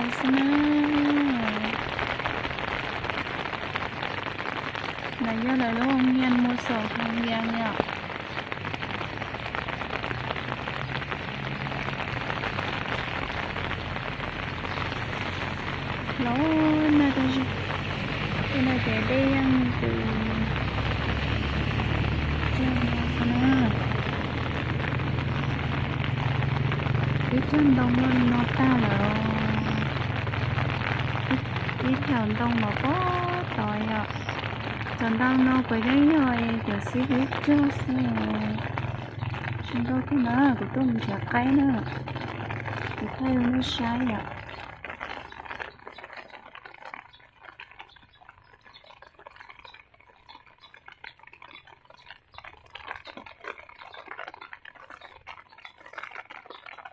Xwb na, ntawm yog lawv lub hnyiab mus xom hoo yas yom. Los na, tej no ces dej yeej tus, ib cag ntoo muaj li no tag lawm. Ib thaum ntoo los pob tod yom. Cov ntoo no puav leej yog cov xib hwb cog xwb. Zoo nkauj kawg na, kuv tuaj mus nrhiav qaib na, kuv thaij rau nej saib yom.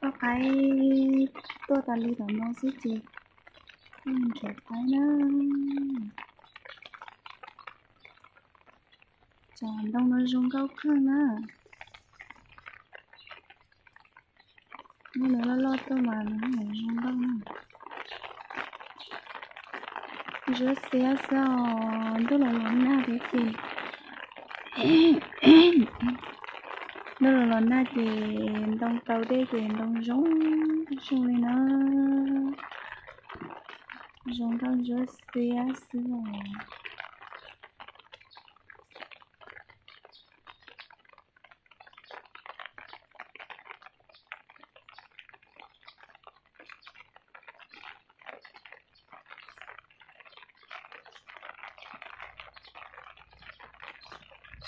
Poj qaib tuaj tas li tom no xwb ces tuaj mus nrhiav qaib na. Cov ntoo no zoo nkauj kawg na. Muab lawv loj loj tuaj mas nws zoo nkauj na. Ntsuab xiab xwb os, ntuj los los nag thiab ces, ntuj los los nag ces ntoo tau dej ces ntoo zoo zoo li na. Zoo nkauj ntsuab xiab xwb os.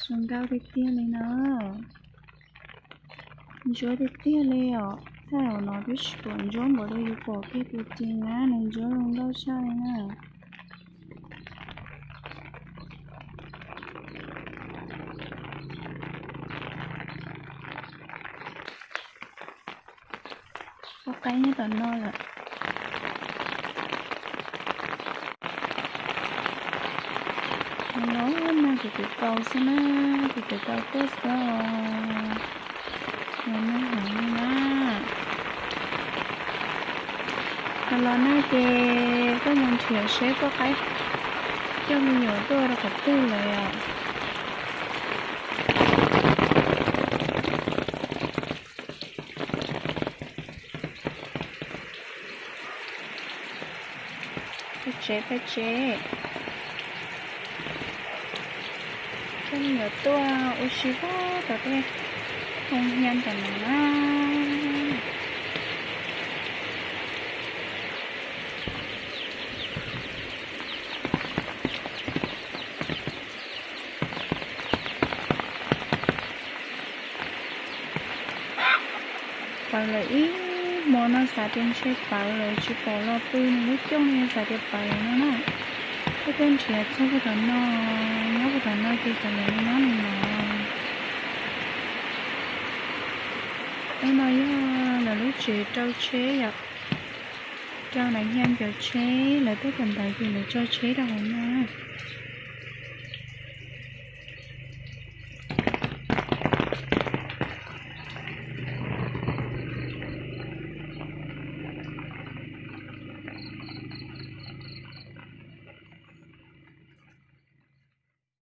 Zoo nkauj tiag tiag li no. Ntsuab tiag tiag li os, thaum no twb tsis pom ntsuab npaum li yus pom kiag tus cev na, nws ntsuab zoo nkauj tshaj li na. Poj qaib nyob tom no lawm. Los nag, kuv tus kaus xwb na, kuv tus kaus tuaj xwb os. Los nag heev li na. Los los nag ces tuaj mus nrhiav seb poj qaib coj me nyuam tuaj rau qhov twg lawm os. Peb tsev, peb tsev. Coj me nyuam tuaj ua si puag tom tej hoo hia tom no na. Pawv lawm ib hmo no xav tias ntshe pawv lawm tsis pom los pw nws lub cooj li, xav tias pawv lawm no na. Tuaj tuaj nrhiav txog puag tom no, nyob puag tom no ces txawm lawv nyob li no. Ub, no yog lawv lub tsev rau tsheb yom. Rau lawv hia cov tsheb, lawv tuaj tom ntawd ces lawv tso tsheb rau hauv no.